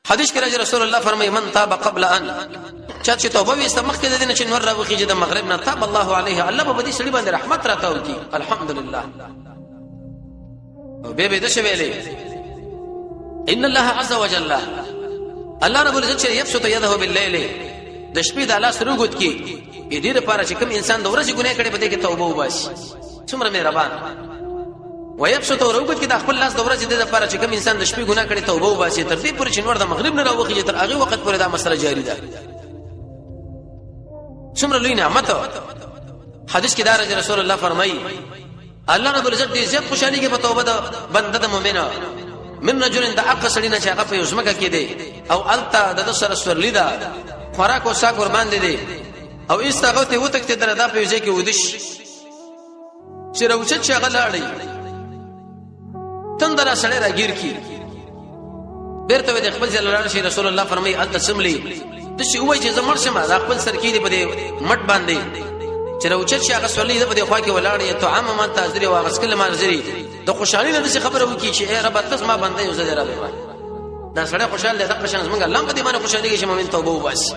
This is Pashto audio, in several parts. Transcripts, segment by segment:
حدیث کې راځي، رسول الله فرمایي: من تاب قبل ان، چا چې توبه ویسته مخکې د دې نه چې نور راوخیږي د مغرب نه، تاب الله علیه، الله به دې سړي باندې رحمت راتاو کی. الحمدلله. او به به د څه ویلې؟ ان الله عز وجل، الله رب العزت چې یبسط یده باللیل، د شپې د الله سره وګت کی دې لپاره چې کوم انسان د ورځې ګناه کړي، په دې کې توبه وباسي. څومره مهربان! ويبسط، وروګت کې د خپل لاس د ورځې د لپاره چې کوم انسان د شپې ګناه کړي، توبه وباسي، تر دې پورې چې نور د مغرب نه راوخیږي، تر هغه وخت پورې دا مسله جاری ده. څومره لوی نعمت! حدیث کې دا رسول الله فرمایي، الله رب العزت دې زیات خوشالي کې په توبه د بنده د مؤمنه من رجل، د اق سړی نه چې هغه په یوزمکه کې دی او الته د سره سورلی ده، خوراک او ساک ور باندې دی او ایستغه ته وتکته در دا په یوځای کې ودش چې راوچت چې هغه لاړی تندر سړی راګیر کی، بیرته د خپل ځای لاړ شي. رسول الله فرمایي، الته سملی د چې وای چې زمړ شم، دا خپل سر کې دی په دې مټ باندې چې راوچت شي، هغه سولې په دې خوا کې ولاړ یې ته عام ما ته ازري واغس کله ما زری د خوشحالي نه څه خبره وکي چې اے رب، تاسو ما باندې یو ځای رب. دا سړی خوشحال دی، دغه شان زمونږ الله په دې باندې خوشحالي کې چې مؤمن توبه وباسي.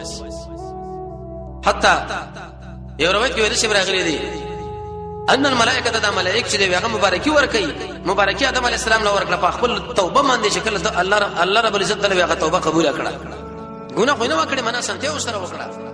حتی یو روایت کې ویل شي راغلي دي ان الملائکه، د ملائک چې دی هغه مبارکي ورکړي، مبارکي آدم علی السلام له ورکړه په خپل توبه باندې چې کله الله رب العزت له هغه توبه قبول کړه. ګناه خو نه وکړي، منا سنته وسره وکړه.